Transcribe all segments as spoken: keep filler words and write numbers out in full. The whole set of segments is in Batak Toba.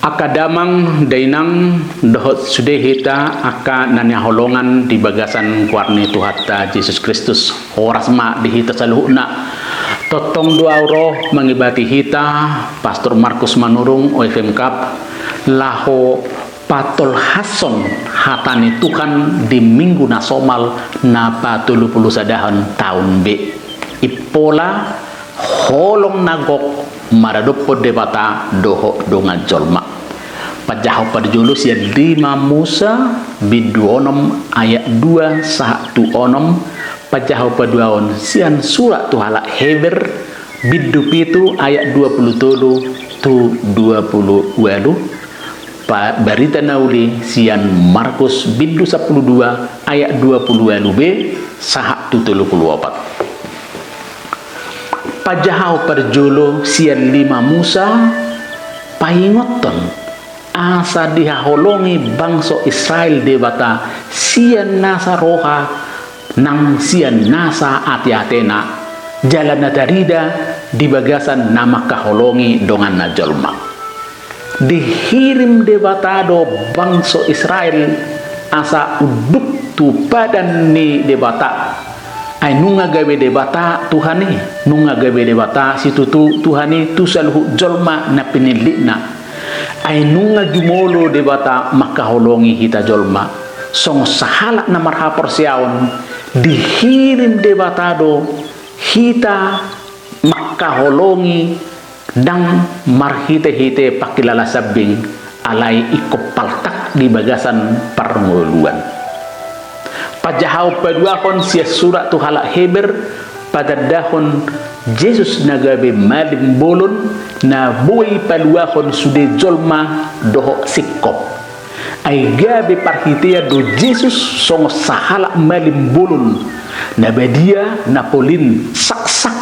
Angka damang dainang dohot sude hita angka na nihaholongan di bagasan goar ni Tuhanta Jesus Kristus. Horas ma di hita saluhutna. Tongtong do ahu ro mangibati hita, Pastor Markus Manurung, O F M Kap, laho patolhashon hata ni Tuhan di minggu na somal na patolu pulu sadahon taon B. Impola holong na gok maradophon Debata dohot dongan jolma. Pajaha parjolo sian lima Musa, bindu onom ayat dua sahat tu onom, pajaha paduahon sian surat tu halak Heber, bindu pitu ayat dua pulu tolu tu dua pulu ualu, pa-, barita na uli sian Markus bindu sampulu dua ayat dua pulu ualu B sahat tu tolu pulu opat. Pajaha parjolo sian lima Musa, paingothon asa dihaholongi bangso Israel Debata sian nasa roha nang sian nasa ateatena, jala na tarida di bagasan na mangkaholongi donganna jolma. Dihirim Debata do bangso Israel asa unduk tu padan ni Debata. Ai nunga gabe Debata Tuhan i, nunga gabe Debata situtu Tuhan i tu saluhut jolma na pinillitna. Ai nunga jumolo Debata mangkaholongi hita jolma. Songon sahalak na marhaporseaon, dihirim Debata do hita mangkaholongi, ndang marhitehite pangkilala sambing, alai ingkon paltak di bagasan parngoluan. Pajaha paduahon sian surat tu halak Heber, patandahon Jesus na gabe malim bolon, na boi paluahon sude jolma dohot singkop. Ai gabe parhitean do Jesus songon sahalak malim bolon, na badia, na polin, saksak,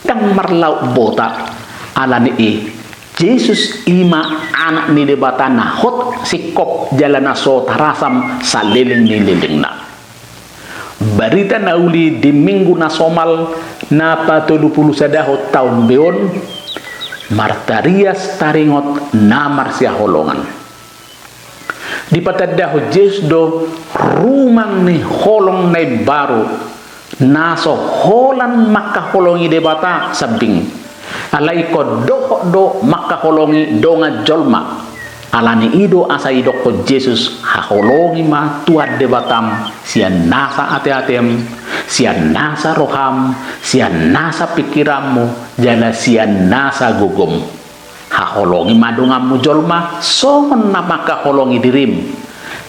ndang marlaut bota. Ala ni i, Jesus i ma Anak ni Debata na hot singkop jala na so tarasam saleleng ni lelengna. Barita na uli di minggu na somal na patolu pulu sadahon taon B on, martarias taringot na marsihaholongan. Dipatandahon Jesus do rumang ni holong na imbaru, na so holan mangkaholongi Debata sambing. Alai ingkon dohot do mangkaholongi dongan jolma. Ala ni i do asa idokkon Jesus, haholongi ma Tuhan Debatam sian nasa ateatem, sian nasa roham, sian nasa pingkiranmu, jala sian nasa gogom. Haholongi ma donganmu jolma songon na mangkaholongi dirim.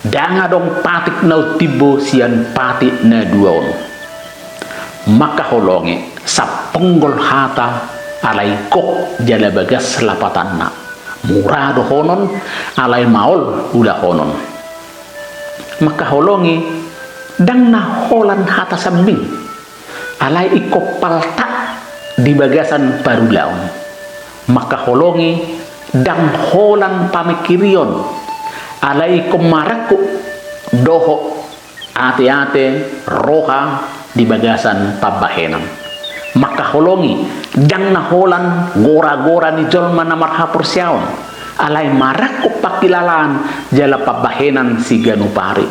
Ndang adong patik na umtimbo sian patik na dua on. Mangkaholongi, saponggol hata, alai gok jala bagas lapatanna. Mura dohonon, alai maol ulahonon. Mangkaholongi, ndang na holan hata sambing. Alai ingkon paltak di bagasan parulaon. Mangkaholongi, ndang holan pamingkirion. Alai ingkon marangkup dohot ateate, roha di bagasan pambahenan. Mangkaholongi, ndang na holan goragora ni jolma na marhaporseaon. Alai marangkup pangkilalaan jala pambahenan siganup ari.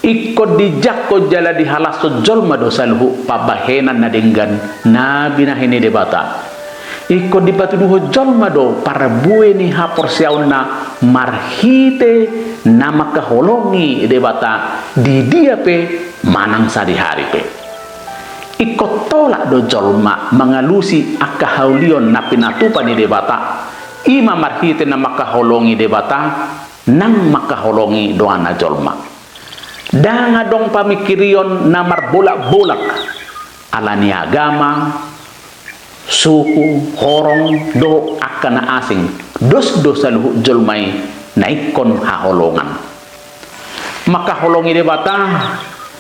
Ingkon dijangkon jala dihalashon jolma do saluhut pambahenan na denggan na binahen ni Debata. Ingkon dipatuduhon jolma do parbue ni haporseaonna marhite na mangkaholongi Debata di dia pe manang sadihari pe. Ingkon tolap do jolma mangalusi angka haulion na pinatupa ni Debata, i ma marhite na mangkaholongi Debata nang mangkaholongi donganna jolma. Ndang adong pamingkirion na marbolak-bolak ala ni agama, suku, horong, dohot angka na asing. Dos do saluhut jolma i na ingkon haholongan. Mangkaholongi Debata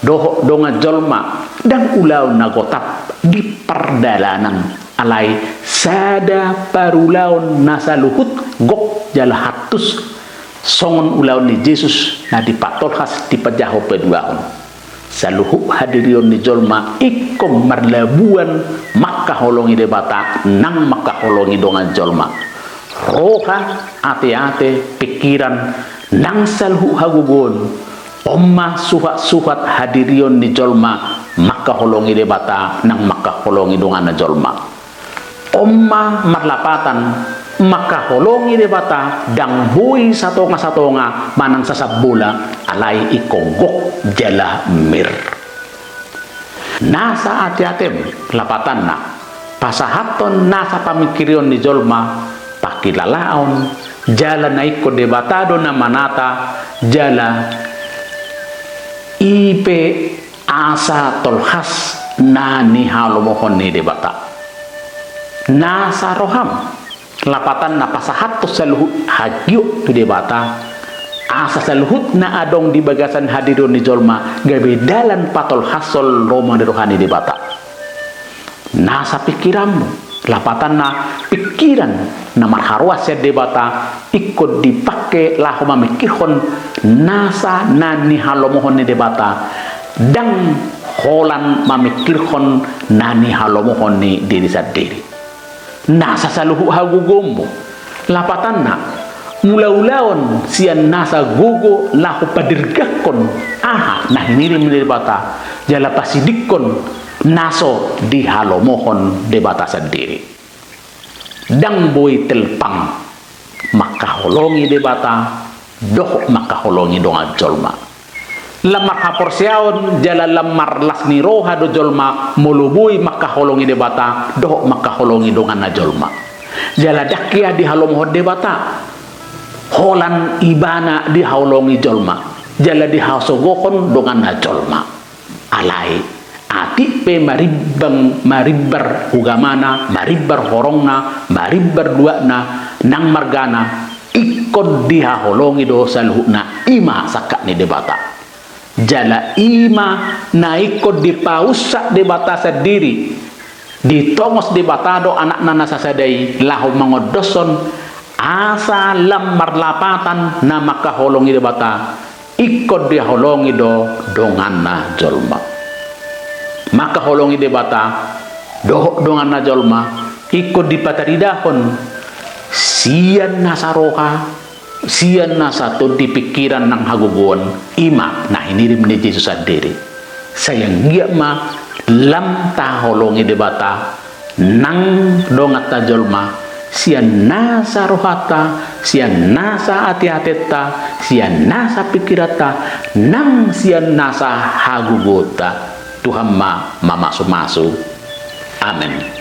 dohot dongan jolma ndang ulaon na gotap di pardalanan, alai sada parulaon na saluhut gok jala hantus. Songon ulaon ni Jesus na dipatolhas di pajaha paduahon. Saluhut hadirion ni jolma ingkon marlabuan mangkaholongi Debata nang mangkaholongi dongan jolma. Roha, ateate, pingkiran, nang saluhut hagogoon, on ma suhatsuhat hadirion ni jolma mangkaholongi Debata, nang mangkaholongi donganna jolma. On ma marlapatan mangkaholongi Debata, ndang boi satongasatonga manang sasambola, alai ingkon gok jala mir. Nasa ateatem, lapatanna, pasahathon nasa pamingkirion ni jolma, pangkilalaon, jala na ingkon Debata do na manata, jala i pe asa tolhas na nihalomohon ni Debata. Nasa roham, lapatanna, pasahathon saluhut hagiot tu Debata, asa saluhut na adong di bagasan hadirion ni jolma gabe dalan patolhashon lomo ni roha ni Debata. Nasa pingkiranmu, lapatanna, pingkiran na marharoan sian Debata, ingkon dipangke laho mamingkirhon nasa na nihalomohon ni Debata, ndang holan mamingkirhon na nihalomohon ni diri sandiri. Nasa saluhut hagogoonmu, lapatanna, mulaulaon sian nasa gogo laho padirgahon aha na hinirim ni Debata, jala pasidingkon na so dihalomohon Debata sandiri. Ndang boi telpang mangkaholongi Debata dohot mangkaholongi dongan jolma. Lam marhaporseaon jala lam marlas ni roha do jolma molo boi mangkaholongi Debata dohot mangkaholongi donganna jolma. Jala ndang hea dihalomohon Debata holan ibana dihaholongi jolma, jala dihasogohon donganna jolma. Alai atik pe marimbang, marimbar ugamana, marimbar horongna, marimbar duatna, nang margana, ingkon dihaholongi do saluhutna, i ma sangkap ni Debata. Jala i ma na ingkon dipaunsak Debata sandiri, ditongos Debata do Anakna na sasada i laho mangondoshon asa lam marlapatan na mangkaholongi Debata, ingkon dihaholongi do donganna jolma. Mangkaholongi Debata dohot donganna jolma ingkon dipataridahon sian nasa roha, sian nasa tondi, pingkiran nang hagogoon, i ma na hinirim ni Jesus sandiri. Sai anggiat ma lam taholongi Debata nang donganta jolma, sian nasa rohanta, sian nasa ateatenta, sian nasa pingkiranta, nang sian nasa hagogoonta. Tuhan ma mamasumasu. Amen.